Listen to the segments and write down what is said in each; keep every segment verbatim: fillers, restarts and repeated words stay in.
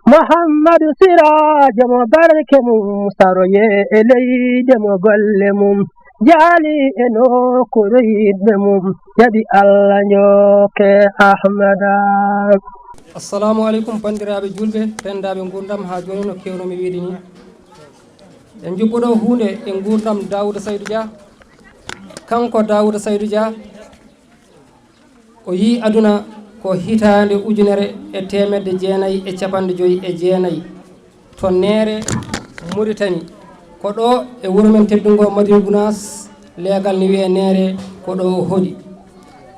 Muhammadu Siraajo mo barke mum saroye e leyde mo golle mum jaali e nokkuure yiɗɓe mum jaɓi Allah njokke Ahmada. Assalamu aleykum banndiraaɓe juulɓe, renndaaɓe nguurndam, haa jooni no keewnomi wiide ni. En njuppuɗo huunde e nguurndam Daawuda Saydu Dia. Kanko Daawuda Saydu Dia, o yii aduna ko hitaande ujunere e teemedde jeenayi e capanɗe joyi e jeenayi to Neere, Muritani. Ko ɗo e wuro men teddungo Madina Gunaas, leegal ne wiyee Neere, ko ɗo o hoɗi.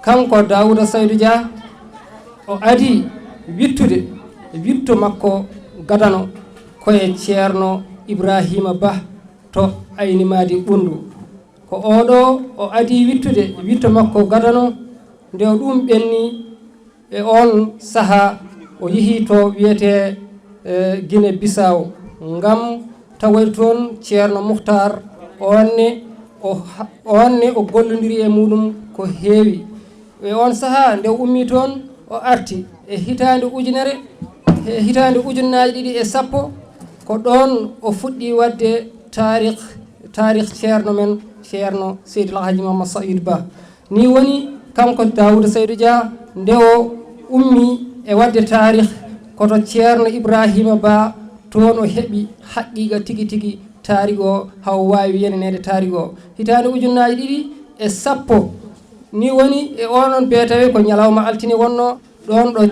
Kanko Daawuda Saydu Dia, o adii wittude witto makko gadano ko e Ceerno Ibraahiima Bah to Ayni Maadi Ɓunndu. Ko oɗo o adii wittude witto makko gadano, nde o ɗum ɓenni e oon sahaa o yehi to wiyetee, eh, Gine Bisaw ngam tawoyde toon Ceerno Muhtaar. Oon ne o ha-, oon ne o gollondiri e muɗum ko heewi. E oon sahaa nde o ummii toon, o arti e hitaande ujunere, e hitaande ujunnaaji ɗiɗi e sappo, ko ɗoon o fuɗɗi waɗde taarikh, taarikh Ceerno men, Ceerno Seydi El Hadji Mouhamed Saïd Ba. Ni woni kanko Daawuda Saydu Dia, nde o ummii e waɗde taarikh, ko to Ceerno Ibraahiima Ba, toon o heɓi haqiiqa tigi tigi taarikh o, haa o waawi yeneneede taarikh o. Hitaande ujunnaaji ɗiɗi e sappo, ni woni e onon beetawe, ko ñalawma altine wonnoo, ɗoon ɗo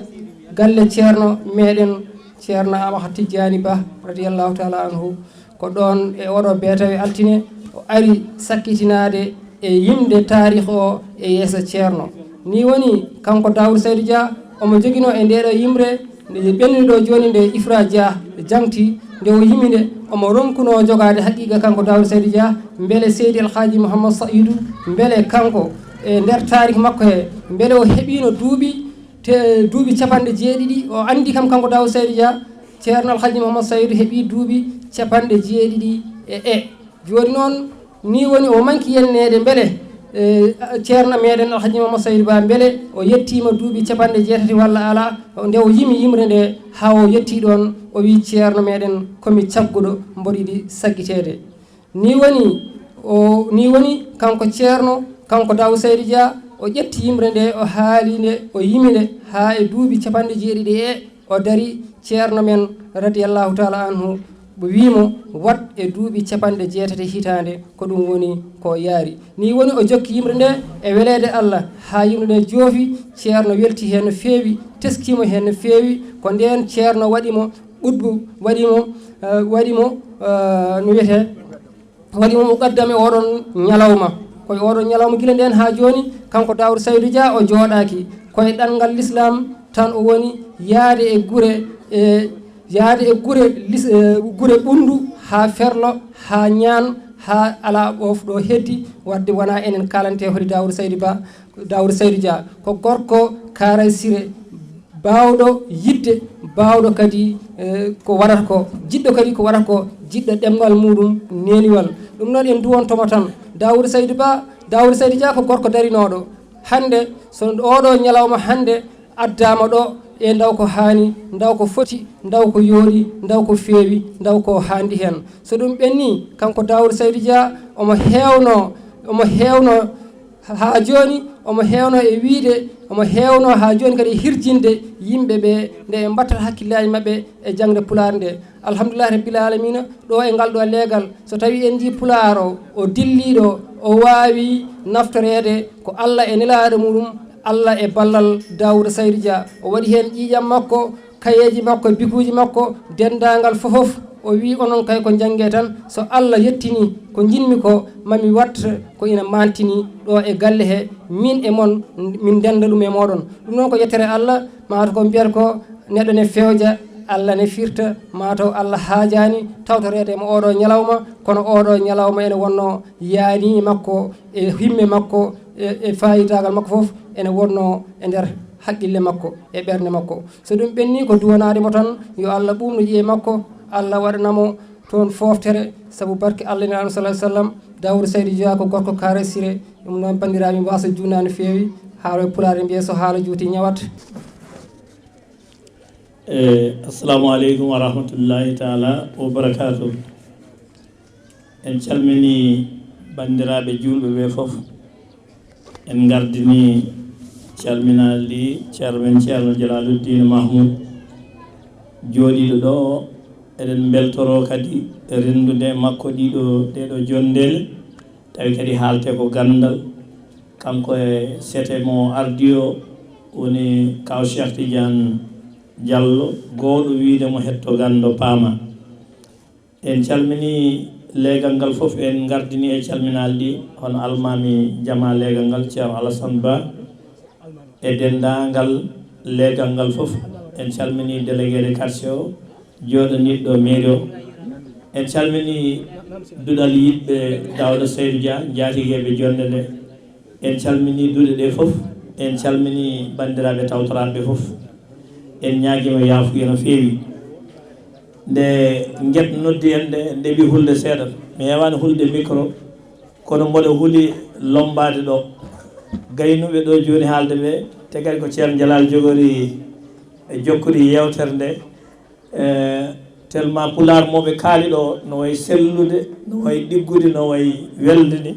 galle Ceerno meɗen, Ceerno Ahmad Tijjaani Ba, radiyallahu taala anhu. Ko ɗoon e oɗo beetawe altine o ari sakkitinaade e yimde taarikh o e yeeso Ceerno. Ni woni kanko Daawuda Saydu Dia, omo joginoo e ndeeɗo yimre nde ɓennuɗo jooni nde Ifra Dia jangti, nde o yimi nde, omo ronkunoo jogaade haqiiqa kanko Daawuda Saydu Dia, mbele Seydi El Hadji Mouhamed Saïdu, mbele kanko e nder taarikh makko he, mbele o heɓiino duuɓi te duuɓi capanɗe jeeɗiɗi, o anndi kam kanko Daawuda Saydu Dia, Ceerno El Hadji Mouhamed Saïdu heɓii duuɓi capanɗe jeeɗiɗi e e. Jooni noon, ni woni o manki yenneede mbele, eh, Ceerno meɗen El Hadji Mouhamed Saïdu Ba, mbele o yettiima duuɓi capanɗe jeetati walla alaa, nde o yimi yimre nde haa o yettii ɗoon, o wii, "Ceerno meɗen, ko mi cagguɗo, mboɗo yiɗi saggiteede." Ni woni, o, ni woni kanko Ceerno, kanko Daawuda Saydu Dia, o ƴetti yimre nde, o haali nde, o yimi nde haa e duuɓi capanɗe jeeɗiɗi e o dari, Ceerno men radiyallahu taala anhu, o wii mo, "Waɗ e duuɓi capanɗe jeetati hitaande, ko ɗum woni ko yaari." Ni woni o jokki yimre nde e weleede Allah, haa yimre nde joofi, Ceerno welti heen no feewi, teskiima heen no feewi, ko ndeen Ceerno waɗi mo qutbu, waɗi mo, eh, waɗi mo, eh, no wiyetee, waɗi mo muqaddam e oɗon ñalawma. Ko e oɗon ñalawma gila ndeen haa jooni, kanko Daawuda Saydu Dia o jooɗaaki. Ko e ɗanngal Lislaam tan o woni, yaade e gure, e yaade e gure lis-, e gure Ɓunndu haa Ferlo, haa Ñaan, haa alaa ɓoof ɗo heddi, waɗde wonaa enen kaalantee hoɗi Daawuda Saydu Ba, Daawuda Saydu Dia. Ko gorko Kaaray Sire, baawɗo yiɗde, baawɗo kadi, eh, ko waɗata ko, jiɗɗo kadi ko waɗata ko, jiɗɗo ɗemngal muɗum neeniwal. Ɗum noon en nduwonto mo tan. Daawuda Saydu Ba, Daawuda Saydu Dia ko gorko darinooɗo. Hannde so oɗo ñalawma hannde addaama ɗo e ndaw ko haani, ndaw ko foti, ndaw ko yooɗi, ndaw ko feewi, ndaw ko haandi heen. So ɗum ɓenni, kanko Daawuda Saydu Dia omo heewno, omo heewno haa jooni, omo heewno e wiyde, omo heewno haa jooni kadi e hirjinde yimɓe ɓe nde ɓe mbattata hakkillaaji maɓɓe e jaŋde Pulaar nde. Alhamdulillahi Rabbil Aalamiina, ɗo e ngal ɗo leegal, so tawii en njii Pulaar o, o dilliiɗo, o waawi naftoreede ko Allah e nelaaɗo muɗum, Allah e ballal Daawuda Saydu Dia. O waɗi heen ƴiiƴam makko, kayeeji makko, bikuuji makko, denndaangal fofof. O wii, "Onon kay ko njannge tan, so Allah yettinii ko njiɗmi ko, ma mi waɗ ko ina maantini ɗo e galle he, min e mon, min ndennda ɗum e mooɗon." Ɗum noon ko yettere Allah, maa to ko mbiyata ko neɗɗo ne fewja, Allah ne firta, maa taw Allah haajaani tawtoreede mo oɗo ñalawma, kono oɗo ñalawma ene wonnoo yaani makko, e himme makko, e, e faayidaagal makko fof, ene wonnoo e nder haqqille makko, e ɓernde makko. So ɗum ɓenni ko duwanaade mo tan, yo Allah ɓuuɓnu ƴiye makko, Allah waɗana mo toon fooftere, sabu barke Allah e Nelaaɗo sallallahu alaihi wasallam. Daawuda Saydu Dia ko gorko Kaare Sire, ɗum noon banndiraaɓe mi waasa juutnaade no feewi, haala Pulaar mbiye so haala juuti ñawat. Eh, assalamu aleykum wa rahmatullahi taala wa barakatuh. En calmini banndiraaɓe juulɓe ɓe fof. En ngardini calminaali ceerno men, Ceerno Jalaaluddin Mahmoud, jooɗiiɗo ɗo o. Eɗen mbeltoro kadi renndude e makko ɗiɗo, ɗeɗo jonndele, tawi kadi haalte ko ganndal. Kanko e sete mo ardi o, woni Kaw Cheikh Tidiane Diallo, gowɗo wiyde mo hetto ganndo paama. En calmini leegal ngal fof, en ngardini e calminaali ɗi, hono almaami jama leegal ngal, Ceerno Alassane Ba, e denndaangal leegal ngal fof. En calmini délégué de quartier o, jooɗaniiɗo mairie o. En calmini duɗal yiɗɓe Daouda Seydou Dia, njaatigeeɓe jonnde nde. En calmini duɗe ɗe fof. En calmini banndiraaɓe tawtoraaɓe ɓe fof. En ñaagiima yaafuya no feewi. Nde Nget noddi en nde, en ɗeɓi hulde seeɗa. Mi heewaani hulde micro, kono mboɗo huli lommbaade ɗo. Gaynuɓe ɗo jooni haalde ɓe, te kadi ko Ceerno Jalal jogori e jokkude yeewtere nde. Eh, tellement pulaar mo ɓe kaali ɗo, no wayi sellude, no wayi ɗiggude, no wayi welde ni.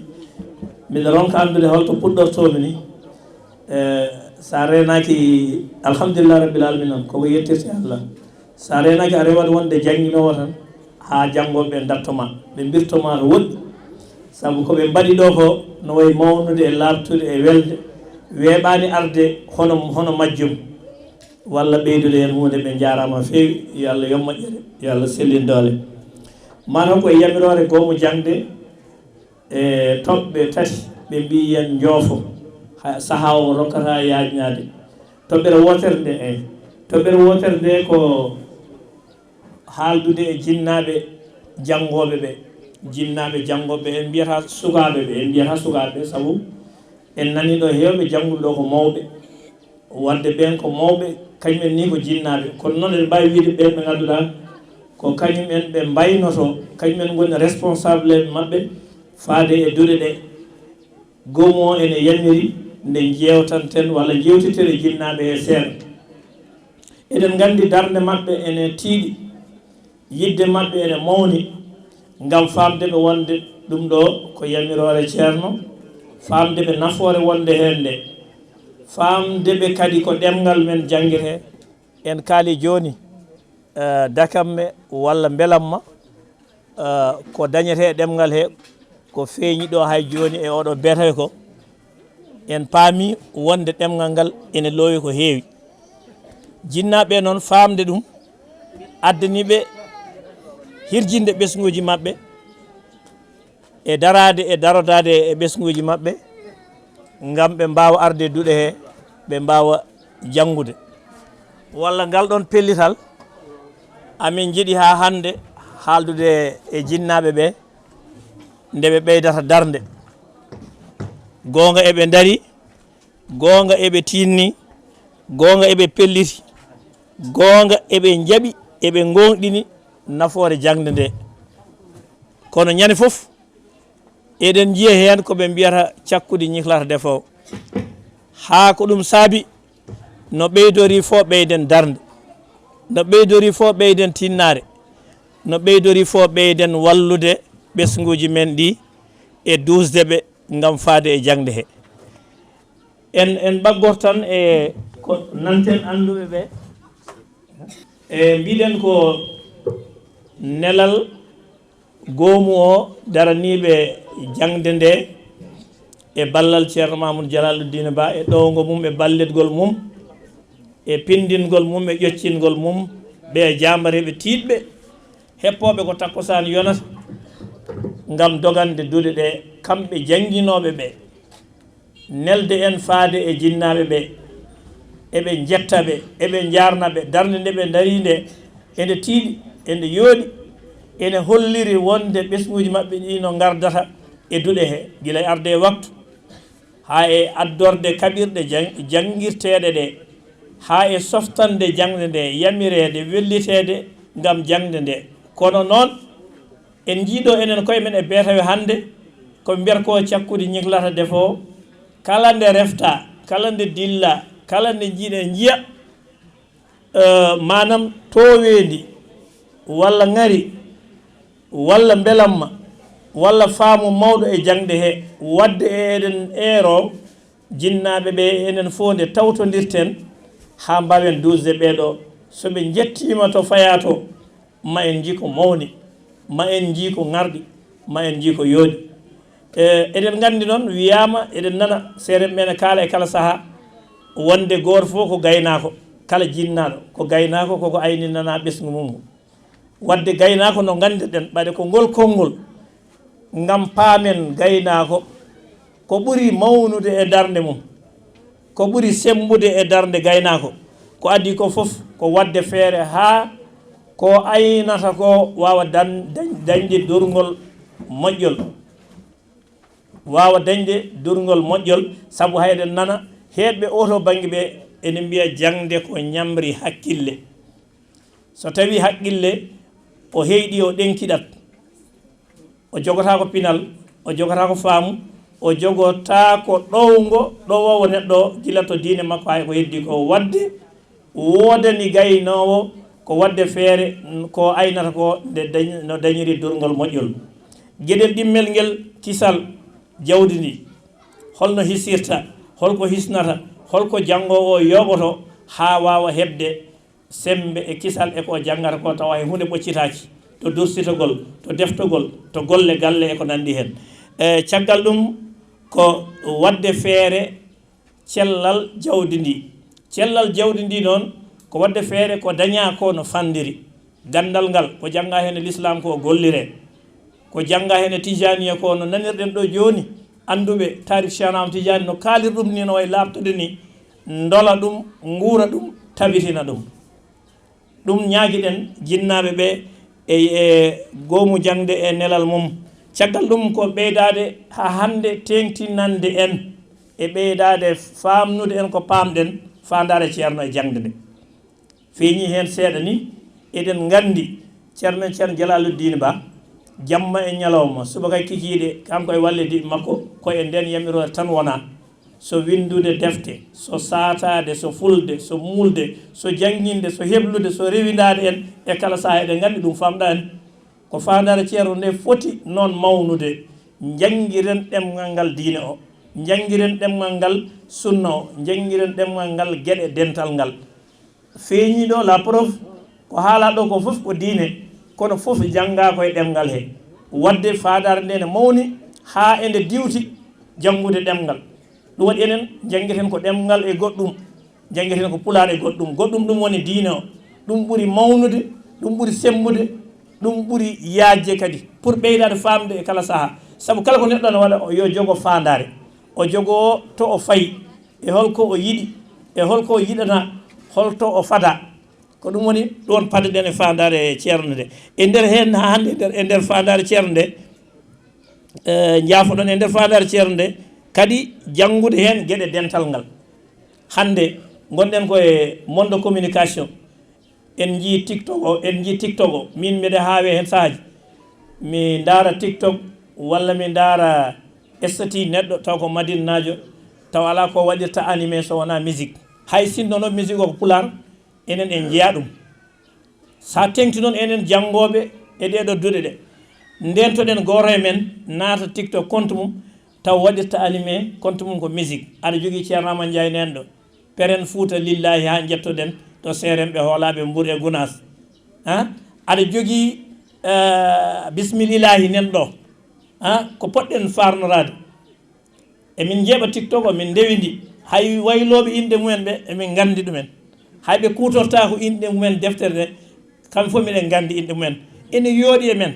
Miɗo ronka anndude holto puɗɗortoomi ni. Eh, so a reenaaki, alhamdulillah rabbil alamina, koko yettirte Allah. So a reenaaki, a rewat wonde jannginoowo tan, haa janngooɓe ɓe ndarto ma, ɓe mbirto ma no woɗɗi. Sabu ko ɓe mbaɗi ɗo ko, no wayi mawnude e laaɓtude e welde, weeɓaani arde hono, hono majjum. Walla ɓeydude heen huunde, ɓe njaaraama feewi, yo Allah yoɓ moƴƴere, yo Allah sellin doole. Mataw ko e yamiroore goomu jaŋde e toɓɓe tati, ɓe mbiyi en njoofo, ha, sahaa o rokkata yaajnaade. Toɓɓere wootere nde, e toɓɓere wootere nde ko haaldude e jinnaaɓe janngooɓe ɓe. Jinnaaɓe janngooɓe ɓe, en mbiyata sukaaɓe ɓe, en mbiyata sukaaɓe ɓe, sabu en nanii ɗo heewɓe jannguɓe ɗo ko mawɓe. Wadde ɓeen ko mawɓe, kañum en ni ko jinnaaɓe. Kono noon eɗen mbaawi wiyde ɓeen ɓe ngannduɗaa ko kañum en ɓe mbaynoto, kañum en ngoni responsable maɓɓe faade e duɗe ɗe. Goomu o ene yamiri nde njeewtanten walla njeewtiten e jinnaaɓe he seeɗa. Eɗen nganndi darnde maɓɓe ene tiiɗi, yiɗde maɓɓe ene mawni, ngam faamde ɓe wonde ɗum ɗo ko yamiroore ceerno, faamde ɓe nafoore wonde heen nde, faamde ɓe kadi ko ɗemngal men janngiree. En kaali jooni, eh, dakamme walla mbelamma, eh, ko dañetee e ɗemngal he, ko feeñi ɗo hay jooni e oɗo beetawe ko, en paami wonde ɗemngal ngal ene loowi ko heewi. Jinnaaɓe noon faamde ɗum, addani ɓe hirjinde ɓesnguuji maɓɓe, e daraade e darodaade e ɓesnguuji maɓɓe, ngam ɓe mbaawa arde duɗe he, ɓe mbaawa janngude. Walla ngal ɗoon pellital, amin njiɗi haa hannde haaldude e jinnaaɓe ɓe, nde ɓe ɓeydata darnde. Goonga eɓe ndari, goonga eɓe tiinni, goonga eɓe pelliti, goonga eɓe njaɓi, eɓe ngoongɗini nafoore jaŋde nde. Kono ñande fof, eɗen njiya heen ko ɓe mbiyata cakkudi ñiklata defoowo. Haa ko ɗum saabi, no ɓeydori fof ɓeyden darnde, no ɓeydori fof ɓeyden tinnaare, no ɓeydori fof ɓeyden wallude ɓesnguuji men ɗi e duusde ɓe ngam faade e jaŋde he. En, en ɓaggor tan e ko nanten annduɓe ɓe. E mbiɗen ko nelal goomu o daraniiɓe jaŋde nde e ballal Ceerno Mamoudou Jalaluddin Ba e ɗowngo mum e ballitgol mum e pindingol mum e ƴoccingol mum ɓe jaambareeɓe tiiɗɓe heppooɓe ko takkusaan yonata ngam dogande duɗe ɗe kamɓe jannginooɓe ɓe. Nelde en faade e jinnaaɓe ɓe, eɓe njetta ɓe, eɓe njaarna ɓe. Darnde nde ɓe ndarii nde, ene tiiɗi, ene yooɗi, ene holliri wonde ɓesnguuji maɓɓe ɗi no ngardata e duɗe he, gila e arde e waktu, haa e addorde kaɓirɗe jan-, janngirteeɗe ɗe, haa e softande jaŋde nde, yamireede, welliteede ngam jaŋde nde. Kono noon, en njiyii ɗo enen koye men e beetawe hannde, ko ɓe mbiyata ko cakkudi ñiklata defoowo. Kala nde refta, kala nde dilla, kala nde njiiɗen njiya, Eh, maanaam tooweendi walla ŋari walla mbelamma walla faamu mawɗo e jaŋde he. Waɗde eɗen eero jinnaaɓe ɓe, enen fof nde tawtondirten haa mbaawen duusde ɓee ɗoo. So ɓe njettiima to fayaa to, ma en njii ko mawni, ma en njii ko ŋarɗi, ma en njii ko yooɗi. E, eɗen nganndi noon, wiyaama, eɗen nana seerenɓe ene kaala e kala sahaa, wonde gooto fof ko gaynaako, kala jinnaaɗo ko gaynaako, koko ayni nana ɓesngu mum ngu. Waɗde gaynaako no nganndirɗen, ɓayde ko ngol konngol, ngam paamen gaynaako, ko ɓuri mawnude e darnde mum, ko ɓuri semmbude e darnde gaynaako, ko adii ko fof ko waɗde feere haa ko aynata ko waawa dan-, dañ-, dañde durngol moƴƴol. Waawa dañde durngol moƴƴol, sabu hay eɗen nana heedɓe oo to bannge ɓe ene mbiya jaŋde ko ñamri hakkille. So tawii hakkille o heyɗi, o ɗenkiɗat, o jogotaako pinal, o jogotaako faamu, o jogotaako ɗowngo, ɗowoowo neɗɗo o gila to diine makko haa e ko heddii ko. Waɗde woodani gaynoowo ko waɗde feere ko aynata ko nde dañ-, no dañiri durngol moƴƴol. Geɗel ɗimmel ngel, kisal jawdi ndi, holno hisirta, holko hisnata, holko janngoowo o yooɓoto haa waawa heɓde semmbe e kisal e ko janngata ko tawa hay huunde ɓoccitaaki, to dursitagol, to deftagol, to golle galle e ko nanndi heen. E caggal ɗum ko waɗde feere cellal jawdi ndi. Cellal jawdi ndi noon ko waɗde feere ko dañaa ko no fandiri. Ganndal ngal ko janngaa heen e Lislaam ko golliree, ko janngaa heen e Tijaaniya ko no nanirɗen ɗo jooni, annduɓe taarikh Cheikh Ahmad Tijaani no kaalir ɗum ni, no wayi laaɓtude ni, ndola ɗum, nguura ɗum, tabitina ɗum. Ɗum ñaagiɗen jinnaaɓe ɓe e, e goomu jaŋde e nelal mum. Caggal ɗum ko ɓeydaade haa hannde teeŋtinande en e ɓeydaade faamnude en ko paamɗen faandaare Ceerno e jaŋde nde. Feeñii heen seeɗa ni, eɗen nganndi Ceerno men Ceerno Jalaaluddin Ba, jamma e ñalawma, subaka e kikiiɗe, kanko e wallodiiɓe makko, ko e ndeen yamiroore tan wonaa. So winndude defte, so saataade, so fulde, so muulde, so jannginde, so heblude, so rewindaade en e kala sahaa, eɗen nganndi ɗum faamɗaa en. Ko faandaare Ceerno nde foti noon mawnude. Njanngiren ɗemngal ngal diine o, njanngiren ɗemngal ngal sunna o, njanngiren ɗemngal ngal geɗe dental ngal. Feeñii ɗo, la preuve, ko haalaa ɗo ko fof ko diine, kono fof janngaa ko e ɗemngal he. Waɗde faandaare nde ne mawni haa ende diwti janngude ɗemngal. Ɗum waɗi enen njanngeten ko ɗemngal e goɗɗum, njanngeten ko pulaar e goɗɗum. Goɗɗum ɗum woni diine o. Ɗum ɓuri mawnude, ɗum ɓuri semmbude, ɗum ɓuri yaajde kadi pour ɓeydaade faamde e kala sahaa. Sabu kala ko neɗɗo ne waɗa, o yo jogo faandaare. O jogoo to o fayi, e holko o yiɗi, e holko o yiɗata, holto o fada. Ko ɗum woni ɗoon padeɗen e faandaare Ceerno nde. E nder heen haa hannde, e nder, e nder faandaare Ceerno nde, eh, njaafoɗon, e nder faandaare Ceerno nde, kadi janngude heen geɗe dental ngal. Hannde ngonɗen ko e monde communication. En njii TikTok o, en njii TikTok o. Min mbeɗa haawe heen sahaaji. Mi ndaara TikTok walla mi ndaara statut neɗɗo taw ko Madinnaajo, taw alaa ko waɗirta animé so wonaa musique. Hay sinno noon musique o ko pulaar, enen en njiyaa ɗum. So a teeŋti noon enen janngooɓe e ɗee ɗoo duɗe ɗe, ndeentoɗen gooto e men naata TikTok compte mum, taw waɗirta animé compte mum ko musique. Aɗa jogii Ceerno Amadou Ndiaye neen ɗo, Peren Fuuta Lillaahi haa njettoɗen to seerenɓe hoolaaɓe Mbour e Gunaas. Ha? Aɗa jogii, eh, Bismil Ilaahi neen ɗo. Ha? Ko potɗen faarnoraade. Emin njeeɓa TikTok o, min ndewindi. Hay waylooɓe inɗe mumen ɓe, emin nganndi ɗumen. Hay ɓe kuutortaako inɗe mumen deftere nde, kamɓe fof miɗen nganndi inɗe mumen. Ene yooɗi e men,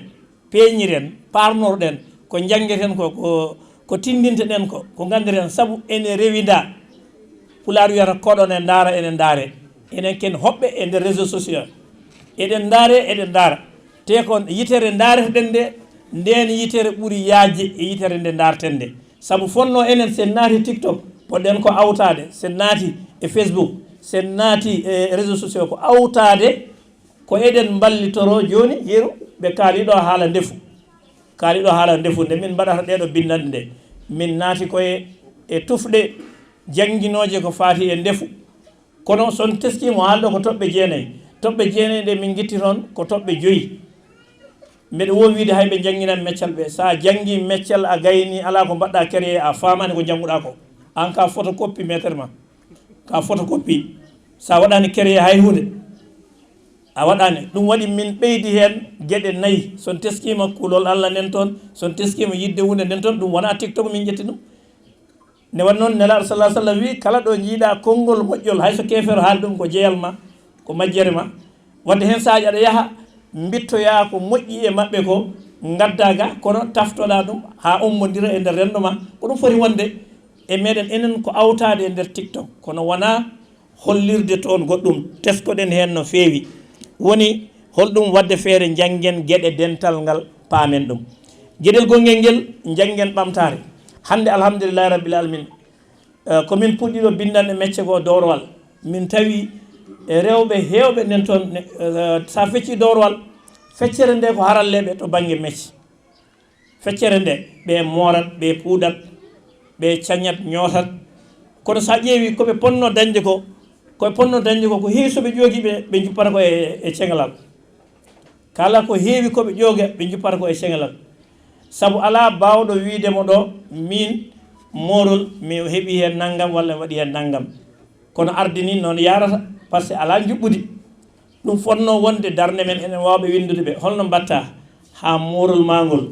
peeñiren, paarnorɗen, ko njanngeten ko, ko, ko tinndinteɗen ko, ko nganndirten, sabu ene rewinda. Pulaar wiyata koɗo ne ndaara, ene ndaare. Enen ken hoɓɓe e nder réseau social. Eɗen ndaare, eɗen ndaara. Te ko yitere ndaareteɗen nde, ndeen yitere ɓuri yaajde e yitere nde ndaarten nde. Sabu fonnoo enen, sen naati TikTok, poɗɗen ko awtaade, sen naati e Facebook, sen naati e réseaux sociaux, ko awtaade, ko eɗen mballitoro jooni. Yeru, ɓe kaali ɗo haala ndefu. Kaali ɗo haala ndefu, nde min mbaɗata ɗee ɗo binndanɗe nde. Min naati koye e tufɗe jannginooje ko faati e ndefu. Kono so on teskiima, o haali ɗo ko toɓɓe jeenayi. Toɓɓe jeenayi ɗe min ngitti toon ko toɓɓe joyi. Mbeɗa woowi wiide hay ɓe njannginani meccal ɓe. So a janngii meccal, a gaynii, alaa ko mbaɗɗaa créé, a faamaani ko njannguɗaa ko. Aan ka photocopie maître ma. Ka photocopie. So a waɗaani créé hay huunde. A waɗaani. Ɗum waɗi min ɓeydi heen geɗe nayi. So on teskiima kulol Allah nen toon, so on teskiima yiɗde huunde nen toon, ɗum wonaa TikTok min ƴetti ɗum. Nde waɗi noon, Nelaaɗo sallallahu alaihi wasallam wi'i, kala ɗo njiiɗaa konngol moƴƴol, hay so keefeero haali ɗum ko jeyal ma, ko majjere ma. Wadde heen sahaaji aɗa yaha, mbittoyaa ko moƴƴi e maɓɓe ko, ngaddaa ga, kono taftoɗaa ɗum haa ommbondira e nder renndo ma. Ko ɗum foti wonde e meɗen enen ko awtaade e nder TikTok, kono wonaa hollirde toon goɗɗum. Teskoɗen heen no feewi. Woni holɗum waɗde feere njanngen geɗe dental ngal paamen ɗum. Geɗel gonngel ngel njanngen ɓamtaare. Hannde, alhamdulillahi rabbil alamin, eh, ko min puɗɗiɗo binndande mecce goo dowrowal. Min tawi e rewɓe heewɓe nen toon, ne, eh, so a feccii dowrowal, feccere nde ko haralleeɓe to bannge mecce. Feccere nde, ɓe moorat, ɓe puudat, ɓe cañat, ñootat. Kono so a ƴeewi ko ɓe ponno dañde ko, ko ɓe ponno dañde ko, ko heewi so ɓe ƴoogi ɓe, ɓe njuppata ko e, e ceŋalal. Kala ko heewi ko ɓe ƴooga, ɓe njuppata ko e ceŋalal. Sabu alaa baawɗo wiide mo ɗo, miin moorol, mi heɓi heen nanngam walla mi waɗi heen nanngam. Kono arde ni noon yaarata, par ce que alaa njuɓɓudi. Ɗum fotnoo wonde darnde men enen waawɓe winndude ɓe. Holno mbaɗtaa haa moorol maa ngol,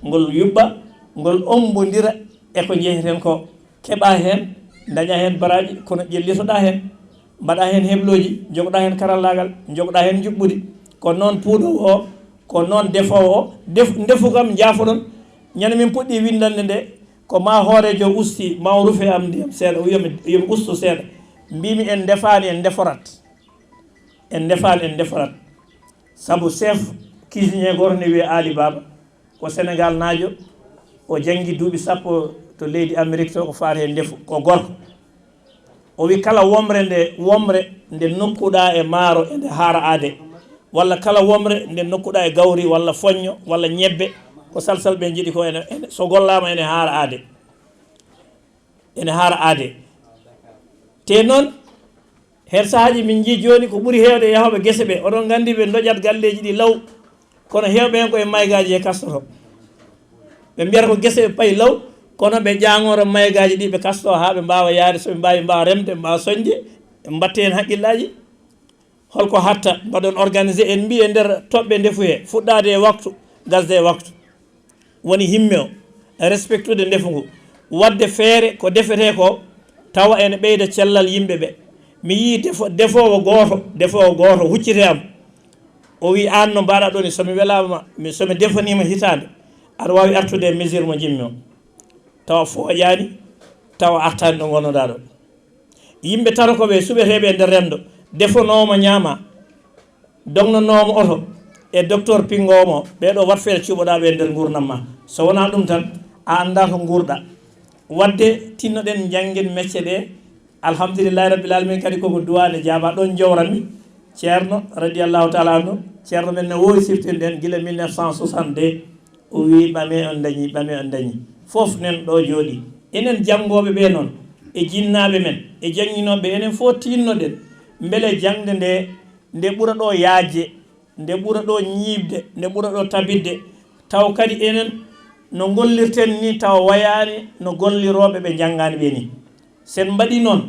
ngol yuɓɓa, ngol ommbondira e ko njeheten ko, keɓaa heen, ndañaa heen baraaji, kono ƴellitoɗaa heen, mbaɗaa heen heblooji, njogoɗaa heen karallaagal, njogoɗaa heen njuɓɓudi. Ko noon puudoowo o, ko noon defoowo o, def-, ndefu kam njaafoɗon. Ñande min puɗɗii winndande nde, ko maa hooreejo usti, maa o rufe am ndiyam seeɗa, o wiya mi, yo mi ustu seeɗa. Mbiimi en ndefaani, en ndeforat. En ndefaani, en ndeforat. Sabu chef cuisinier gooto ne wiyee Aali Baaba, ko Senegal naajo, o janngi duuɓi sappo to leydi Amérique to, ko faati e ndefu, ko gorko. O wi kala womre nde, womre nde nokkuɗaa e maaro, ende haara aade. Walla kala womre nde nokkuɗaa e gawri, walla foñño, walla ñebbe, ko salsal ɓe njiɗi ko ene, ene, so gollaama ene haara aade. Ene haara aade. Te noon, heen sahaaji min njii jooni ko ɓuri heewde e yahooɓe gese ɓe. Oɗon nganndi ɓe ndoƴat galleeji ɗi law, kono heewɓe heen ko e maygaaji he kastoto. Ɓe mbiyata ko gese ɓe payi law, kono ɓe ƴaŋoora maygaaji ɗi ɓe kasto haa ɓe mbaawa yahde, so ɓe mbaawi, mbaawa remde, mbaawa soñde, ɓe mbatta heen hakkillaaji. Holko hatta mbaɗon organisé? En mbii e nder toɓɓe ndefu he, fuɗɗaade e waktu, gasde e waktu. Woni himme o, respectude ndefu ngu, waɗde feere ko defetee ko, tawa ene ɓeyda cellal yimɓe ɓe. Mi yii defo-, defoowo gooto, defoowo gooto hucciti e am. O wii, "Aan no mbaɗaa ɗoo ni, so mi welaama, mi, so mi defaniima hitaande, aɗa waawi artude e mesure mo njimmi o." Tawa fooƴaani, tawa artaani ɗo ngonnoɗaa ɗo. Yimɓe tato ko ɓe suɓeteeɓe e nder renndo, defanoowo mo ñaama, dognanoowo mo oto, e docteur pinngoowo mo, ɓee ɗoo wat feere cuɓoɗaa ɓe e nder nguurndam ma. So wonaa ɗum tan, a anndaa ko nguurɗaa. Waɗde tinnoɗen njanngen mecce ɗe. Alhamdulillahi rabbil alamin, kadi koko duwaa nde jaabaa. Ɗoon njowranmi Ceerno radiyallahu taala anhu, Ceerno men ne woowi siftirde en gila mille neuf cent soixante-deux. O wii, "Ɓame on dañi, ɓame on dañi." Fof nen ɗo jooɗi. Enen janngooɓe ɓe noon, e jinnaaɓe men, e jannginooɓe, enen fof tiinnoɗen mbele jaŋde nde, nde ɓura ɗo yaajde, nde ɓura ɗo ñiiɓde, nde ɓura ɗo tabitde. Taw kadi enen no ngollirten ni, taw wayaani no gollirooɓe ɓe janngaani ɓe ni. Sen mbaɗii noon,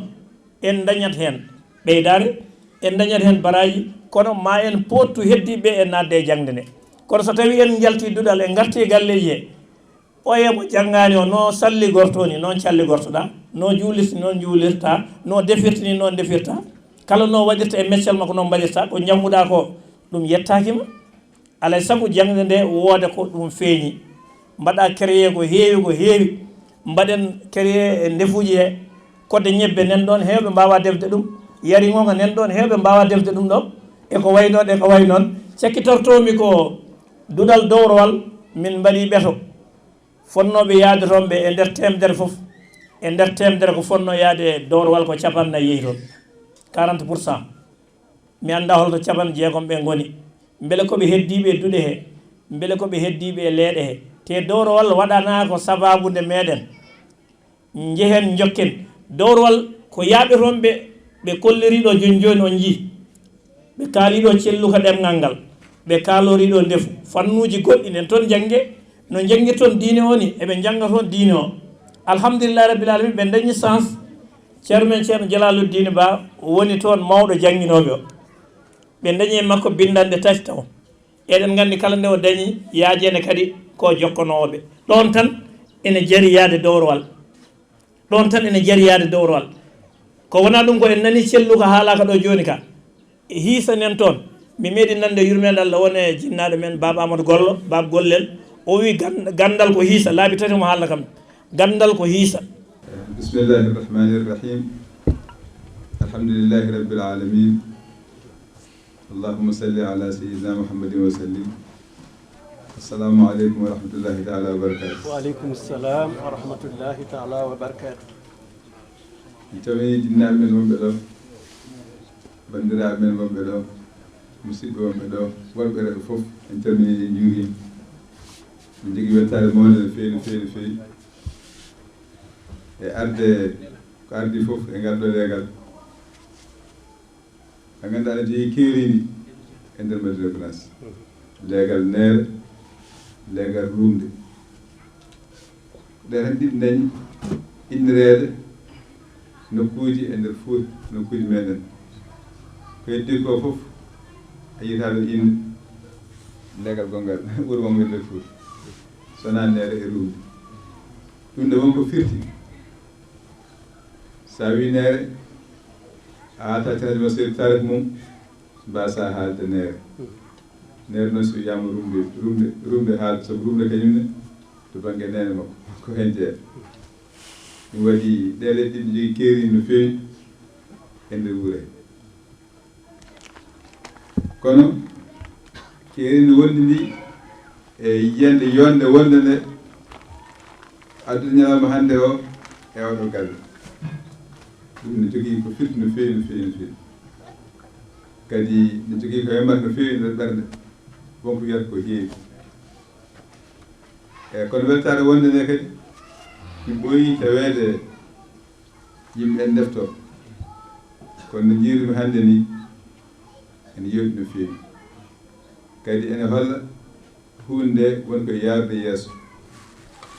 en ndañat heen ɓeydaare, en ndañat heen baraaji, kono ma en poottu heddiiɓe ɓe e naatde e jaŋde nde. Kono so tawii en njaltii duɗal, en ngartii e galleeji he, oya mo janngaani o, no salli gorto ni, noon calli gortoɗaa, no juulirta ni, noon juulirta, no defirta ni, noon defirta. Kala no waɗirta e meccal makko, noon mbaɗirta. Ko njannguɗaa ko, ɗum yettaaki ma. Alaa e sago jaŋde nde wooda ko ɗum feeñi. Mbaɗa créé ko heewi, ko heewi. Mbaɗen créé e ndefuuji he. Kodde ñebbe nen ɗoon, heewɓe mbaawaa defde ɗum. Yari ŋoŋa nen ɗoon, heewɓe mbaawaa defde ɗum ɗo. E ko wayi noon, e ko wayi noon. Cakkitortoomi ko duɗal dowrowal, min mbaɗii ɓeto. Fotnooɓe yahde toon ɓe e nder teemedere fof. E nder teemedere ko fotnoo yahde dowrowal ko capanɗe nayi yehi toon. Quarante pour cent. Mi anndaa holto capanɗe jeegom ɓe ngoni. Mbele ko ɓe heddiiɓe e duɗe he? Mbele ko ɓe heddiiɓe e leeɗe he? Te dowrowal waɗanaa ko sabaabu nde meɗen njehen njokken. Dowrowal ko yahɓe toon ɓe Ɓe kolliri ɗo jooni jooni on njii. Ɓe kaali ɗo celluka ɗemngal ngal. Ɓe kaalori ɗo ndefu. Fannuuji goɗɗi nen toon njannge. No njanngirton diine o ni, eɓe njannga toon diine o. Alhamdulillahi Rabbil Alamin, ɓe dañi chance. Ceerno men Ceerno Jalaaluddin Ba woni toon mawɗo jannginooɓe o. Ɓe dañi e makko binndanɗe tati taw. Eɗen nganndi kala nde o dañi yaajeende kadi ko jokkonoowo ɓe. Ɗoon tan ene jari yahde dowrowal. Ɗoon tan ene jari yahde dowrowal. Ko wonaa ɗum ko en nanii celluka haalaaka ɗo jooni ka. E hiisa nen toon. Mi meeɗi nande yurmeende Allah won e jinnaaɗo men Baaba Amadou Gollo, Baaba Gollel. O wi gan-, ganndal ko hiisa, laabi tati omo haalna kam. Ganndal ko hiisa. بسم الله الرحمن الرحيم. الحمد لله رب العالمين. اللهم صل على سيدنا محمد وسلم. السلام عليكم ورحمة الله تعالى وبركاته. وعليكم السلام ورحمة الله تعالى وبركاته. En calminii jinnaaɓe men wonɓe ɗo, banndiraaɓe men wonɓe ɗo, musidɓe wonɓe ɗo, worɓe e rewɓe fof, en calminii, en njuuriima. Min njogii weltaare mawnde no feewi, no feewi, no feewi. E arde, ko ardii fof e ngal ɗo leegal. A nganndaa, aɗa jogii keeriiɗi e nder Madina Gunaas. Leegal Neere, leegal Ruumde. Ɗe tan ɗiɗi dañi innireede nokkuuji e nder Fuuta, nokkuuji meeɗen. Ko heddi ko fof, a yiyataa ɗo innde leegal gonngal, wuro wonngo e nder Fuuta. So wonaa Neere e Ruumde. Ɗum ne won ko firti. So a wii Neere, a aata tan ma seeɗa taarif mum, mbaasaa haalde Neere. Neere noon so wiyaama Ruumde, Ruumde, Ruumde haalde, sabu Ruumde kañum ne to bannge neene makko, ko heen jeyaa. Ɗum waɗi ɗee leƴƴi ɗi njogii keeriiɗi no feewi e nder wuro he. Kono keeriiɗi no wondi ndi e yiyannde yonde wonde nde addude ñalawma hannde o e oɗo galle. Ɗum no jogii ko firti no feewi, no feewi, no feewi. Kadi no jogii ko yamata no feewi e nder ɓernde, won ko wiyata ko heewi. Eeyi, kono weltaare wonde nde kadi, min ɓooyii taweede yimɓe en ndeftoo. Kono no njiirmi hannde ni, ene yooɗi no feewi. Kadi ene holla huunde nde woni ko e yaarude yeeso.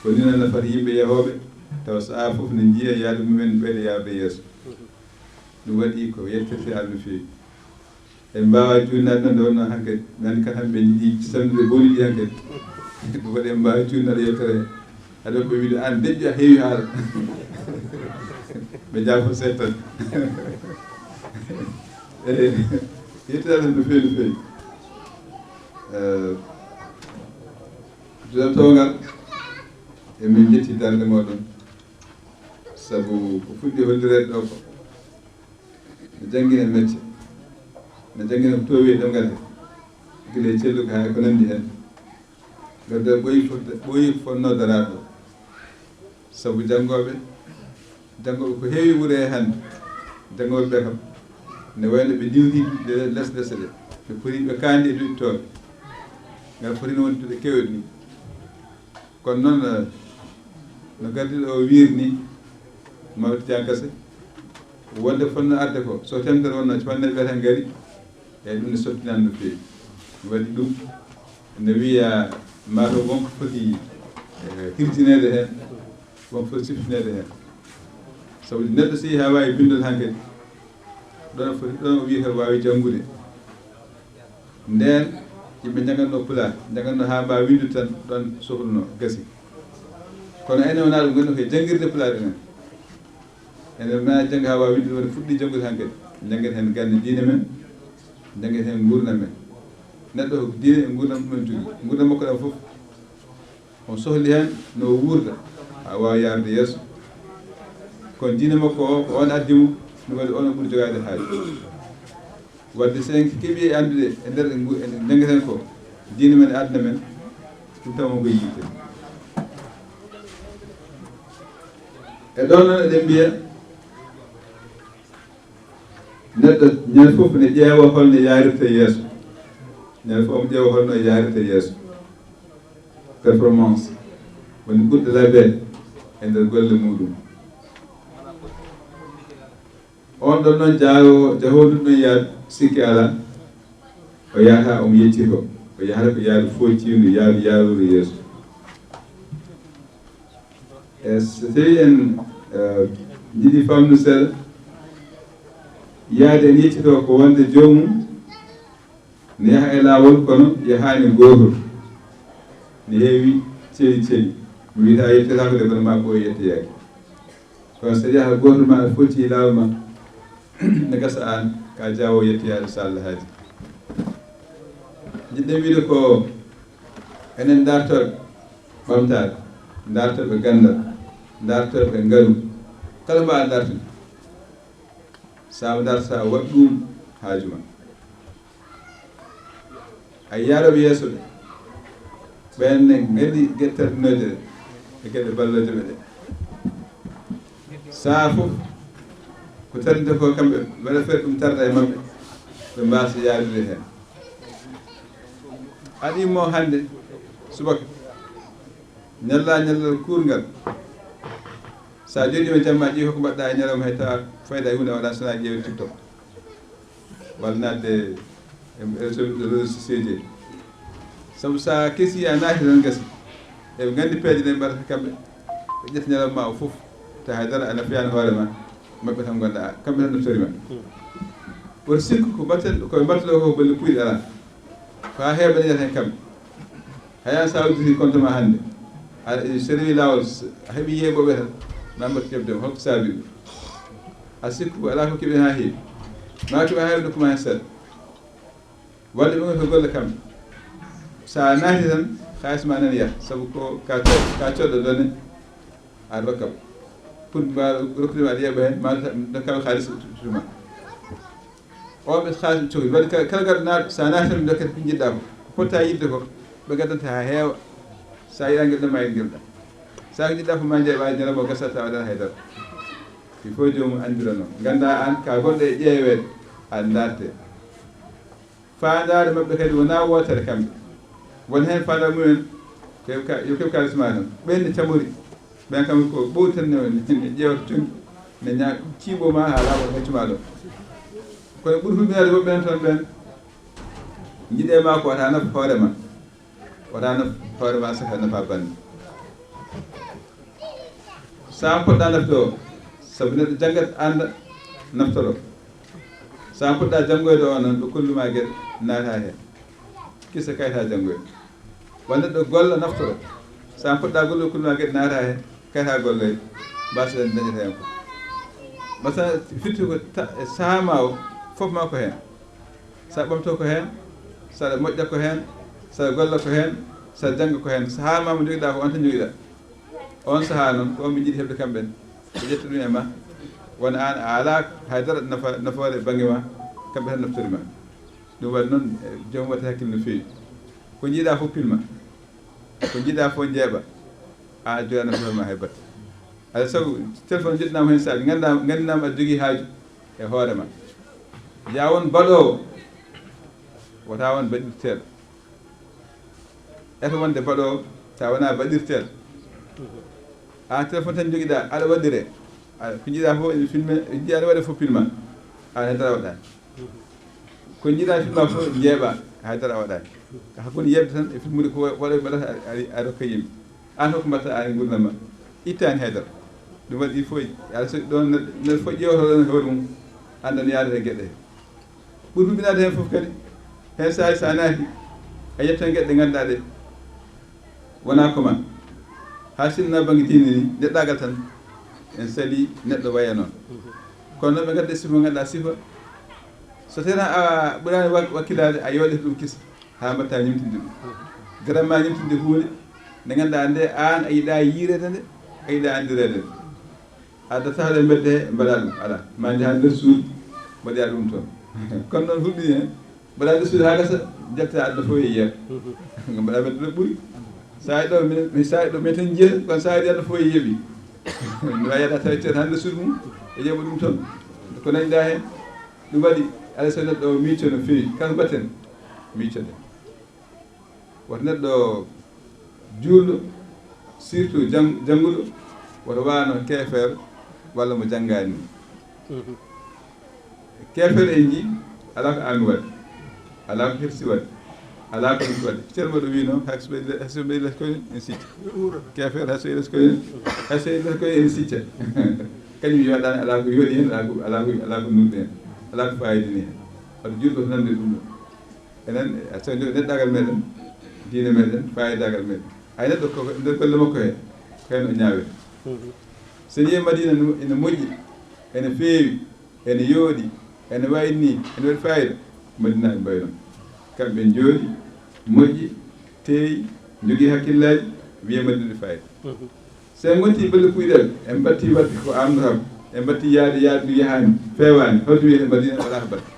Ko nii noon nafata yimɓe yahooɓe, tawa sahaa fof ne njiya yahde mumen ɓeyda yaarude yeeso. Ɗum waɗi ko yettirte Allah no feewi. En mbaawaa juutnaade noon nde wonnoo hankadi. Mi anndi kala hannde ɓe njiɗi samnude booli ɗi hankadi. Ɗum waɗi en mbaawaa juutnaade yewtere he. Haɗa ɓe wiide aan deƴƴo a heewi haala. Ɓe njaafo seeɗa tan. Eeyi, yettere no feewi, no feewi. Eh, duɗal towngal, emin njetti darnde mooɗon. Sabu ko fuɗɗi hollireede ɗo ko, no janngina mecce, no janngina ko toowi e ɗemngal he, gila e celluka haa e ko nanndi heen. Ngadda ɓooyi fo-, ɓooyi ko fotnoo daraaɗo. Sabu janngooɓe, janngooɓe ko heewi wuro he hannde. Janngooɓe ɓe kam, ne wayno ɓe diwti duɗe les lese ɗe, ɓe poti ɓe kaandi e duɗe toon. Ngal foti no wonde duɗe keewɗe ni. Kono noon, eh, no gardiiɗo o wiiri ni, Mawɗo Tidiane Kassé, wonde fotnoo arde ko, so teemedere wonnoo, capanɗe nayi tan ngari, eeyi, ɗum ne sottinani no feewi. Ɗum waɗi ɗum, ne wiya, maa taw won ko foti, eh, hirjineede heen, won ko foti siftineede heen. Sabu neɗɗo so yehii haa waawi binndol hankadi, ɗoon o foti, ɗoon o wiyata waawi janngude. Ndeen, yimɓe njanngatnoo Pulaar, njanngatnoo haa mbaawa winndude tan, ɗoon sohlunoo, gasi. Kono enen wonaa ɗum, ngonɗen koye janngirde Pulaar enen. Enen maa jannga haa waawa winndude, woni fuɗɗii janngude hankadi. Njanngen heen gannde diine men, njanngen heen nguurndam men. Neɗɗo ko diine e nguurndam ɗum en jogii. Nguurndam makko ɗam fof, on sohli heen no o wuurda, haa waawa yahrude yeeso. Kono diine makko o, ko oon addi mo, ɗum waɗi oon o ɓuri jogaade haaju. Wadde so en keɓii e anndude e nder ngu-, e njanngeten ko diine men e aduna men, ɗum tan won ko yiite. E ɗoon noon eɗen mbiya, neɗɗo ñande fof ne ƴeewa holno yaarirta yeeso. Ñande fof omo ƴeewa holno yaarirta yeeso. Performance woni ɓurɗo laabeede e nder golle muɗum. On ɗon noon jaawo, jahooɗo ɗum ɗon yaadu, sikki alaa, o yahata omo yeccito, o yahata ko yaadu footiindu, yaadu yaaruuru yeeso. E so tawii en, eh, njiɗi famɗude seeɗa, yaade en yeccito ko wonde joomum ne yaha e laawol, kono yahaani gootol. Ne heewi celi celi. Mi wiyata yettetaako de, kono maa ɓooy yettoyaaki. Kono so yaha gootol ma, aɗa foti laawol ma, ne gasa aan ka jaawo yettoyaade so Allah haadi. Njiɗɗen wiide ko enen ndartooɓe ɓamtaare, ndartooɓe ganndal, ndartooɓe ngalu, kala mbaɗa ndartude. Sa darta, waɗ ɗum haaju ma. A yiyaaɗo ɓe yeeso ɓe, ɓen ne nganndi geɗe tardinooje ɗe e geɗe ballooje ɓe ɗe. Sahaa fof ko tardinta ko, kamɓe mbaɗa feere ɗum tarda e maɓɓe, ɓe mbaasa yaadude heen. Aɗa immoo hannde subaka, ñalla ñallal kuurngal. Sa jooɗiima jamma, ƴeewi ko mbaɗɗa e ñalawma, hay tawa fayda e huunde a waɗa, so wonaa ƴeewi TikTok walla naatde e réseau, réseau sociaux ji. Sabu sa kesi, a naati tan gasi. Eɓe nganndi peeje ɗe mbaɗata kamɓe. Ɓe ƴetta ñalawma ma o fof. Ta hay dara a nafiyaani hoore ma. Maɓɓe tan ngonɗa, kamɓe tan naftori ma. Woto sikku ko mbatten, ko ɓe mbattata ko, bolle puyɗe alaa. Ko haa heewa ɓe dañata heen kamɓe. Hay aan, so a udditi compte ma hannde, aɗa, so rewi laawol, s-, a heɓi yeeɓooɓe tan, ma mbaɗ ƴeɓde ma, holko saabi ɗum? A sikku alaa ko keɓi haa heewi. Ma keɓa haa heewa, ndokkuma heen seeɗa. Walla ɓe ngoni ko golle kamɓe. So a naati tan, kaalis ma nan yaha, sabu ko ka co-, ka codɗo données, a rokka ɓe. Pour mbaɗa rokkude ma, aɗa yeeɓa heen, ma ndokka ɓe kaalis tuma. On ɓe kaalis ɓe cohli. Waɗi kala, kala garɗo naat-, so a naati tan, ɓe ndokkete ko njiɗɗa ko. Ko potta yiɗde ko, ɓe ngaddanta haa heewa. So a yiɗaa ngel ɗon, ma yiɗ ngel ɗon. So a ko njiɗɗa fof ma njeeɓa, ñalawma o gasa tawa waɗaani hay dara. Il faut joomum anndirano. Ngannda aan ka gonɗo e ƴeeweede, a ndaarte. Faandaare maɓɓe kadi wonaa wootere kamɓe. Won heen faandaare mumen, ko heɓ ka-, yo keɓ kaalis ma tan. Ɓeen ne camori. Ɓen kam ko ɓowti tan ne, ne ƴeewta conndi, ne ñaa-, ciiɓo ma haa laaɓa, ngaccu ma ɗo. Kono ɓuri hulɓinaade woɓɓe en tan ɓen, njiɗe ma ko wata naf hoore ma, wata naf hoore ma saka nafa bande. Sa poɗɗa nafde o, sabu neɗɗo janngat, annda, naftoro. Sa poɗɗa janngoyde o noon, ɓe kollu ma geɗe, naata heen. Kisa kayta janngoyde. Walla neɗɗo golla, naftoro. So a poɗɗa golle, kulma geɗe naata heen, kayta golle, mbasa dañata heen ko. Mbasa firti ko ta-, e sahaa ma o, fof ma ko heen. So a ɓamto ko heen, so aɗa moƴƴa ko heen, so aɗa golla ko heen, so aɗa jannga ko heen. Sahaa ma mo njogiɗa ko, on tan njogiɗa. On sahaa noon, ko on ɓe njiɗi heɓde kamɓe en. Ɓe ƴetta ɗum e ma. Wona aan a alaa hay dara nafa-, nafoore e bannge ma, kamɓe tan naftori ma. Ɗum waɗi noon, eh, joom waɗata hakkille no feewi. Ko njiɗa fof pilma. Ko njiɗa fof njeeɓa. A jogaani hoore ma hay batte. Alaa sago, téléphone njoɗɗinaama heen saaji, ngannda-, nganndinaama aɗa jogii haaju e hoore ma. Yaa won baɗoowo, wota won baɗirteeɗo. Eto wonde baɗoowo, tawa wonaa baɗirteeɗo. A téléphone tan njogiɗa, aɗa waɗire. Aɗa, ko njiɗa fof ene filme, njiɗa ne waɗa fof filma. Aɗa hen dara waɗaani. Ko njiɗa filma fof njeeɓa, hay dara waɗaani. Ko hakkunde yeɓde tan e filmude ko waɗa, waɗata a, a, a rokka yimɓe. Aan fof ko mbaɗta aan e nguurndam ma. Ittaani hay dara. Ɗum waɗi ɗi fof, aɗa so ɗon neɗɗo, neɗɗo fof ƴeewata ɗon e hoore mum, annda no yaadata e geɗe he. Ɓuri huɓinaade heen fof kadi, heen saaji so a naati, a yettan geɗe ɗe ngannduɗaa ɗe wonaa ko ma. Haa sinno bannge diine ni, neɗɗaagal tan, en sali neɗɗo waya noon. Kono noon ɓe ngadda sifa mo ngannduɗaa sifa. So tawii a ɓuraani wak-, wakkilaade, a yooɗete ɗum kisa, haa mbaɗta ñemtinde ɗum. Garam ma ñemtinde huunde nde ngannduɗaa nde aan a yiɗaa yiireede nde, a yiɗaa anndireede nde. Adda sahre mbedde he mbaɗa ɗum, alaa. Ma njaha nder suudu, mbaɗoya ɗum toon. Kono noon hulɓini heen, mbaɗa nder suudu haa gasa, njalta adda fof e yeeɓa. Mbaɗa mbedde ɗo ɓuri. Saa'i ɗo, min, min saa'i ɗo, min tan njiyata, kono saa'i adda fof e yeeɓi. Mi wawi yahde tawi ceerno haa nder suudu mum, e yeeɓa ɗum toon. Ko nanɗa heen, ɗum waɗi, alaa sago neɗɗo o miicco no feewi. Kala mbaɗten, miiccoɗen. Woto neɗɗo juulɗo, surtout jang-, jannguɗo, woto waano keefeero walla mo janngaani. Mhm. Keefeero en njii, alaa ko aami waɗde, alaa ko hirsi waɗde, alaa ko hirsi waɗde. Ceerno Maodo wiino, hay so ɓe, hay so ɓe les koyen en sicca. Keefeero hay so les koyen, hay so les koyen en sicca. Kañum yoɗaani, alaa ko yoɗi heen, alaa ko, alaa ko, alaa ko nuɗɗi heen, alaa ko fayidini heen. Waɗde juulɗo ko nande ɗum ɗo. Enen, so nde-, neɗɗaagal meɗen, diine meɗen, fayidaagal meɗen. Hay neɗɗo ko nder golle makko he, ko heen o ñaawiri. So en yii Madina no, ene moƴƴi, ene feewi, ene yooɗi, ene wayi ni, ene waɗi fayida, Madina e mbayno. Kamɓe njooɗi, moƴƴi, teeyi, njogii hakkillaaji, wiye Madina waɗi fayida. So en ngonti balle kuyɗe, en mbatti waɗde ko amno kam, en mbatti yaade, yaade ndu yahaani, feewaani, holto wiyete Madina waɗaaka barke?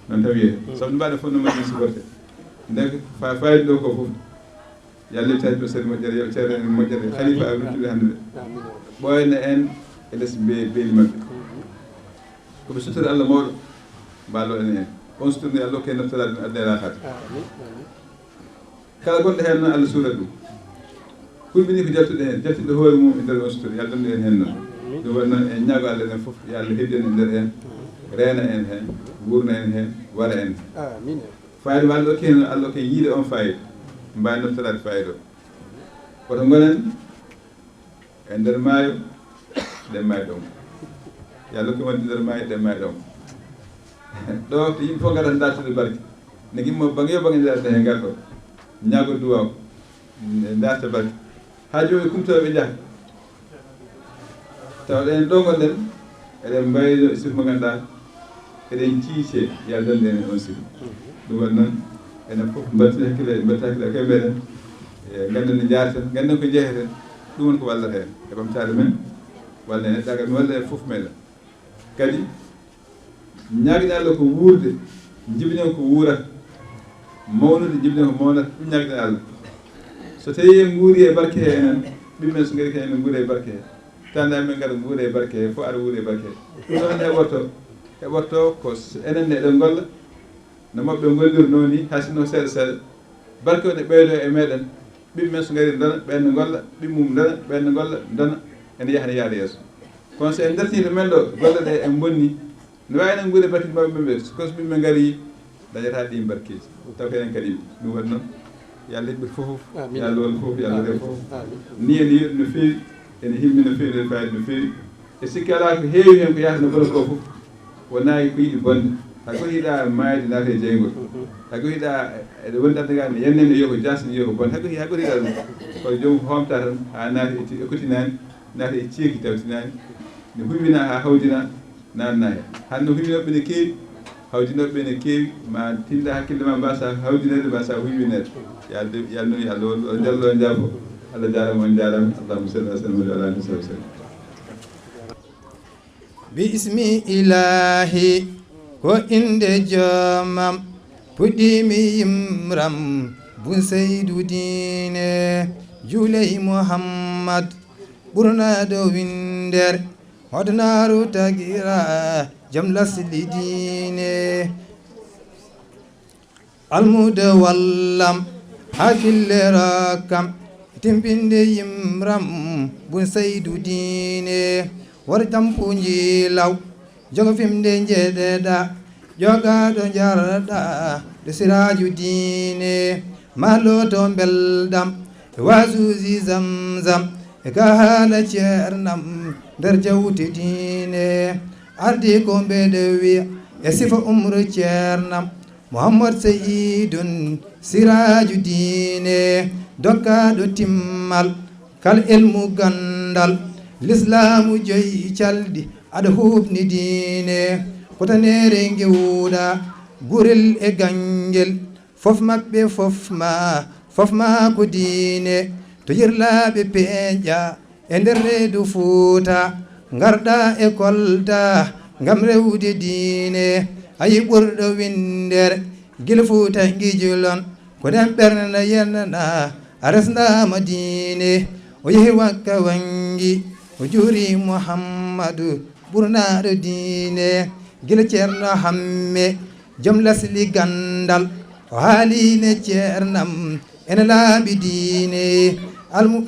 Noon tan wiyete. Sabu nde mbaɗa fof no Madina supporté. Ndeke fa-, fayida ɗo ko fof. Yo Allah tawi ɗo sari moƴƴere, yo ceerno en moƴƴere, khalifa aɓe luttuɓe hannde ɓe. Ɓooyna en e les be-, beeli maɓɓe. Ko ɓe suttori Allah mawɗo, mbaalo en en. On suttori Allah ko en naftoraade ɗum aduna e laakhirata. Kala gonɗo heen noon, Allah suurat ɗum. Hulɓinii ko jaltuɗo heen, jaltuɗo hoore mum e nder on sutura, yo Allah dandu en heen noon. Ɗum waɗi noon en ñaago Allah enen fof, yo Allah heddu en e nder heen, reena en heen, wuurna en heen, wara en heen. Fayida mo Allah okki heen, Allah okki yiide on fayida. Mbaawi naftoraade fayida o. Woto ngonen e nder maayo, ɗen maayo ɗon. Yo Allah okki wonde nder maayo, ɗen maayo ɗon. Ɗo ko yimɓe fof ngarata dartude barke. Ne gimmo bange yo bange darta heen ngarto. Ñaago duwaaw. Darta barke. Haa jooni kumtooɓe njaha. Tawa ɗen ɗo ngonɗen, eɗen mbaylo e sifa mo ngannduɗaa, eɗen ciice, yo Allah dandu en e on sifa. Ɗum waɗi noon, enen fof mbaɗti hakkille, mbaɗti hakkille e koye meɗen. E ngannden no njaarten, ngannden ko njeheten. Ɗum woni ko wallata en e ɓamtaare men, walla e neɗɗaagal men, walla e fof meɗen. Kadi, ñaagden Allah ko wuurde, njibinen ko wuurata. Mawnude, njibinen ko mawnata, ɗum ñaagden Allah. So tawii en nguuri e barke he enen, ɓiɓɓe men so ngari kadi ene nguura e barke he. Taanaaɓe men ngara nguura e barke he, fof ara wuura e barke he. Ɗum noon heɓorto, heɓorto ko s-, enen ne eɗen ngolla, no mawɓe ngollirnoo ni, haa sinno seeɗa seeɗa. Barke o ne ɓeydoo e meɗen. Ɓiɓɓe men so ngari ndona, ɓeen ne ngolla, ɓiɓɓe mum ndona, ɓeen ne ngolla, ndona, ene yaha, ene yaada yeeso. Kono so en dartii to men ɗo, golle ɗe en mbonni, no waawi noon nguure barke mawɓe ɓe, so ko so ɓiɓɓe men ngari, dañataa ɗiin barkeeji. Taw ko enen kadi ɗum waɗi noon. Yo Allah heɓɓir fof, yo Allah won fof, yo Allah rew fof. Ni ene yooɗi no feewi, ene himmi no feewi, ene fayda no feewi. E sikki alaa ko heewi heen ko yahata no bona ko fof. Wonaa ko yiɗi bonde. Hay gooto yiɗaa maayde naata e jeyngol. Hay gooto yiɗaa eɗe wondi aduna gaa ne yannde ne yo ko jaasni yo ko bonde. Hay gooto, hay gooto yiɗaa ɗum. Kono joom ko hoomta tan haa naata e ti-, e kotinaani, naata e ceeki tawtinaani. Ne huywina haa hawjina naatna heen. Hannde huywinooɓe ne keewi, hawjinooɓe ne keewi, ma tinda hakkille ma mbaasa hawjineede, mbaasa huywineede. Yo Allah, yo Allah, yo Allah, on jallo, on jaafo. Allah jaaraama, on jaaraama. Allahumma salli ala sayyidina Muhammad wa ala alihi wa sahbihi. Bismi Ilaahi, ko innde joomam, puɗɗiimi yimram, bun Seydu diine, juuley Muhammad, ɓurnaaɗo winndere, hoɗnaaru tagira, jom lasli diine. Almuudo wallam, hakkille rokkam, timpinde yimram, bun Seydu diine, wor tampu njiilaw, jogo fimde njeɗeɗa, ƴogaɗo jarɗa, ɗo siraaju diine, maloto mbeldam, e wasuusi zamzam, e ka haala ceernam, nder jawte diine, ardi ko mbeɗa wiya, e sifa umro ceernam, Muhammad Seyidun siraaju diine, dokkaaɗo timmal, kal ilmu ganndal, lislaamu joyi calɗi, aɗa huuɓni diine, kotaneere ngewɗa, gurel e ganngel, fof maɓɓe, fof ma, fof ma ko diine, to yirlaaɓe peeñƴa, e nder reedu Fuuta, ngarɗa e Kolda, ngam rewde diine. Ayi ɓurɗo winndere, gila Fuuta ngijilon, ko nden ɓernde yennana, a resndaama diine. O yehi Wakka Wanngi, o juuri Muhammadu, ɓurnaaɗo diine. Gila Ceerno Hamme, jom lasli ganndal, o haaliine ceernam, ene laaɓi diine. Almu-,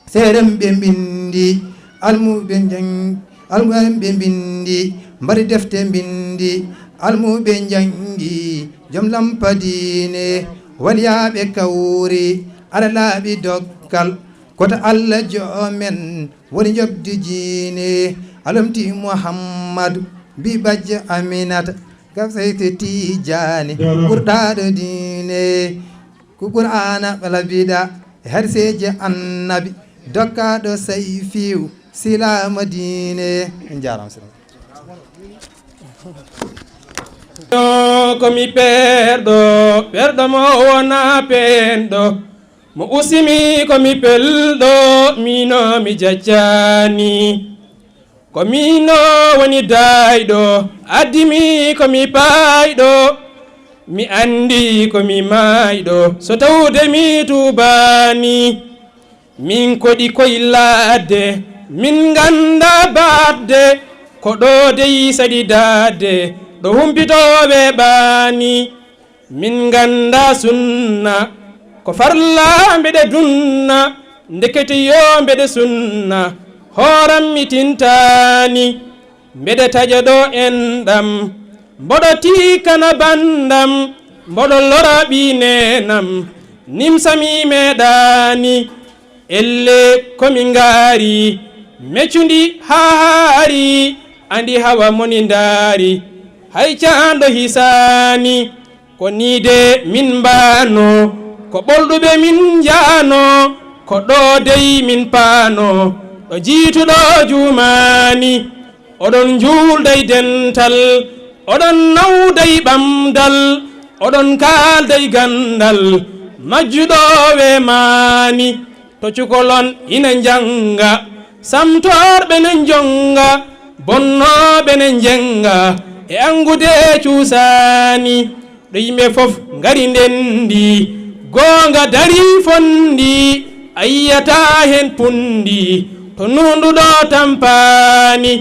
Seerenɓe mbinndi, almuɓe njang-, almuɓe mbinndi, Mbari defte mbinndi, almuɓe njanngi, joom lampa diine, waliyaaɓe kawri, ara laaɓi dokkal, koto Allah joomen, woni njoɓdi diine, alomti Muhammadu, bi bajjo Aminata, gam seyte Tijaani, ɓurɗaaɗo diine, ko Qur'aana labiɗa, herseeje Annabi, dokkaaɗo sayfiyu, silaama diine. En njaaraama, seydi. Ko mi perɗo, perɗo mo wona penɗo. Mo usimi ko mi pelɗo, mino mi jaccani. Ko mino woni dayɗo, addimi ko mi payɗo. Mi andi ko mi mayɗo, so tawde mi tubani. Min koɗi koye ladde, min ganda baɗde, ko ɗo dey saɗi daɗde, ɗo humpitooɓe ɓaani. Min ganda sunna, ko farla mbeɗe dunna, ndekete yo mbeɗe sunna, hooram mi tintani. Mbeɗe taƴa ɗo enɗam, mboɗo tikkana banndam, mboɗo lora ɓii neenam, nimsa mi meeɗaani. Elle ko mi ngaari, meccundi haa haari, andi hawa moni ndaari, hay caanɗo hisaani. Ko nii de min mbaano, ko ɓolɗuɓe min njaano, ko ɗo dey min paano, ɗo jiituɗo juumaani. Oɗon njuulda e dental, oɗon nawda e ɓamdal, oɗon kaalda e ganndal, majjuɗo weemaani. To cukalon ina njannga, samtorɓe ne njonnga, bonnooɓe ne njennga, e anngude cuusaani. Ɗo yimɓe fof ngari ndenndi, goonga darii fonndi, a yiyataa heen punndi, to nuunɗuɗo tampaani.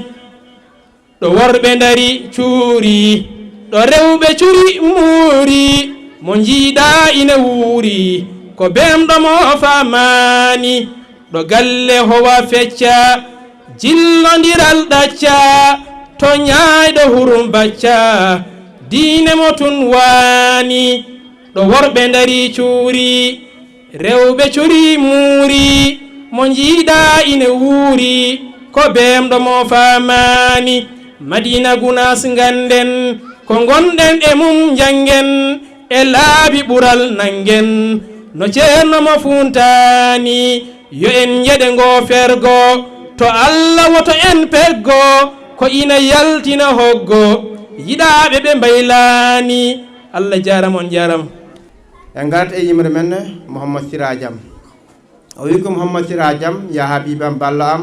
Ɗo worɓe ndari cuuri, ɗo rewɓe curi muuri, mo njiiɗaa ina wuuri, ko beemɗo mo faamaani. Ɗo galle howa fecca, jillondiral ɗacca, to ñaayɗo hurum bacca, diine mo tun waani. Ɗo worɓe ndari cuuri, rewɓe curi muuri, mo njiiɗaa ina wuuri, ko beemɗo mo faamaani. Madiina Gunaas ngannden, ko ngonɗen e mum njanngen, e laabi ɓural nanngen, no ceerno mo fuuntaani. Yo en njeɗe ngo fergo, to Alla woto en peggo, ko ina yaltina hoggo, yiɗaaɓe ɓe mbaylaani. Alla jaarama, on jaarama. En ngarat e yimre men, Mouhammad Sira Diam. O wi ko Mouhammad Sira Diam, ya habibam, ballo am,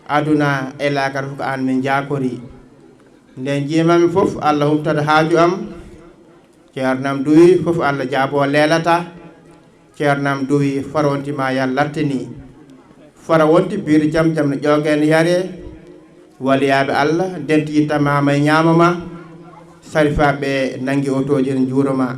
aduna e laakara fof ko aan min njaakori. Nde njiimami fof, Allah humtata haaju am. Ceernam duwi fof, Allah jaabo leelata. Ceernam duwi fara wonti ma yar lattini. Fara wonti biir jam jam no ƴoogeen yare. Waliyaaɓe Allah, denti yittama ma e ñaamo ma. Sarifaaɓe nangi otooji en njuuro ma.